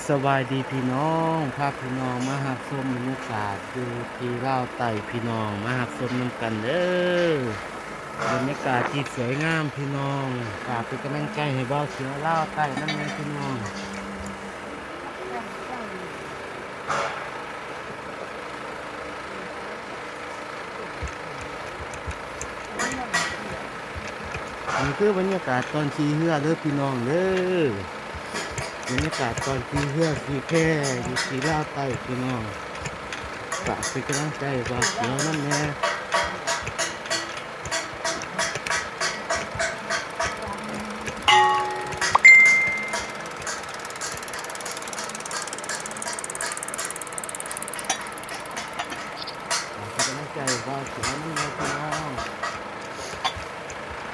ສະບາຍດີພີ່ນ້ອງ ພາພີ່ນ້ອງມາຮັບຊົມບັນຍາກາດຢູ່ທີ່ລາວໃຕ້ພີ່ນ້ອງ ມາຮັບຊົມນຳກັນເດີ. ບັນຍາກາດທີ່ສວຍງາມພີ່ນ້ອງ ຝາກເປັນກຳລັງໃຈໃຫ້ບ່າວເສືອລາວໃຕ້ນຳແດ່ພີ່ນ້ອງ. ນີ້ຄືບັນຍາກາດຕອນຂີ່ເຮືອເດີພີ່ນ້ອງເດີ. ບັນຍາກາດຕອນຂີ່ເຮືອຂີ່ແພຢູ່ທີ່ລາວໃຕ້ພີ່ນ້ອງ ຝາກເປັນກຳລັງໃຈບ່າວເສືອນຳແດ່. ເປັນກຳລັງໃຈບ່າວເສືອນຳແດ່ພີ່ນ້ອງ.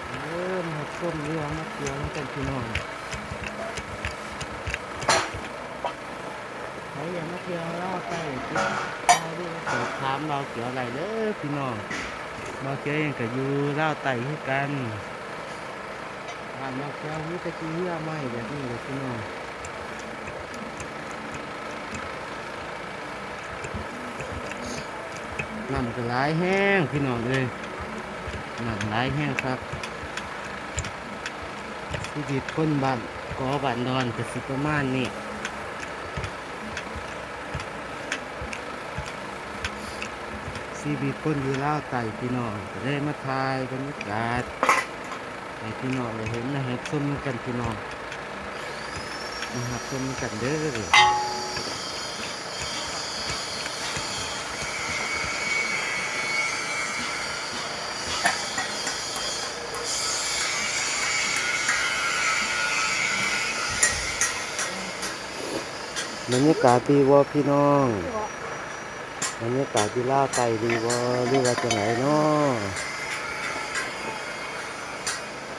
ເອີ ມາຮັບຊົມເຮືອມາທ່ຽວນຳກັນພີ່ນ້ອງ. ໃຜຢາກມາທ່ຽວລາວໃຕ້ ຕິດຕໍ່ຫຼືສອບຖາມບ່າວເສືອໄດ້ເດີພີ່ນ້ອງ. ບ່າວເສືອເອງກະຢູ່ລາວໃຕ້ຄືກັນ. ບ້ານບ່າວເສືອມີແຕ່ຂີ້ເຫຍື້ອໄມ້ແບບນີ້ແຫຼະພີ່ນ້ອງ. ນ້ຳກະຫຼາຍແຮງພີ່ນ້ອງເອີຍ ນ້ຳຫຼາຍແຮງຄັກ. ຊີວິດຄົນບ້ານ ກໍບ້ານດອນກະຊິປະມານນີ້. ຊີວິດຄົນຢູ່ລາວໃຕ້ພີ່ນ້ອງ ກະເລີຍມາຖ່າຍບັນຍາກາດໃຫ້ພີ່ນ້ອງໄດ້ເຫັນ ໄດ້ຮັບຊົມນຳກັນພີ່ນ້ອງ ມາຮັບຊົມນຳກັນເດີ. ບັນຍາກາດດີບໍ່ພີ່ນ້ອງ? ບັນຍາກາດຢູ່ລາວໃຕ້ດີບໍ່ ຫຼືວ່າຈັ່ງໃດເນາະ?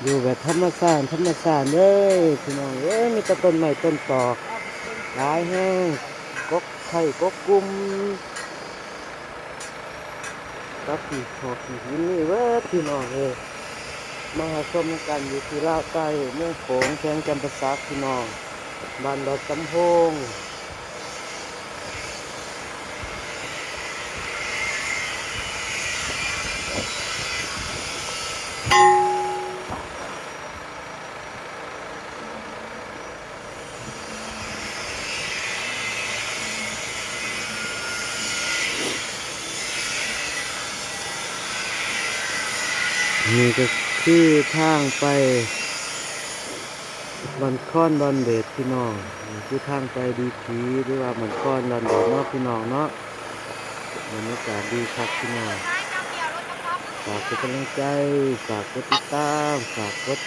ຢູ່ແບບທຳມະຊາດ ທຳມະຊາດເດີພີ່ນ້ອງເອີຍ ມີແຕ່ຕົ້ນໄມ້ຕົ້ນຕອກຫຼາຍແຮງ ກົກໄຂ່ກົກກຸມ ກັບຂີ້ເຫຍື້ອຂີ້ຫີນມີເບິດພີ່ນ້ອງເອີຍ. ມາຮັບຊົມນຳກັນຢູ່ທີ່ລາວໃຕ້ ເມືອງໂຂງ ແຂວງຈຳປາສັກພີ່ນ້ອງ ບ້ານດອນສຳໂພງ. ນີ້ກະຄືທາງໄປ ບ້ານຄອນດອນເບດພີ່ນ້ອງ ນີ້ຄືທາງໄປດີພີ ຫຼືວ່າບ້ານຄອນດອນເບດເນາະພີ່ນ້ອງເນາະ. ບັນຍາກາດດີຄັກພີ່ນ້ອງ ຝາກເປັນກຳລັງໃຈ ຝາກກົດຕິດຕາມ ຝາກກົດ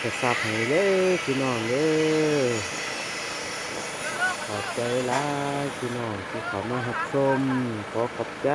ກະຊັບໃຫ້ເດີພີ່ນ້ອງເດີ. ຂອບໃຈຫຼາຍພີ່ນ້ອງທີ່ເຂົ້າມາຮັບຊົມ ຂໍຂອບໃຈ.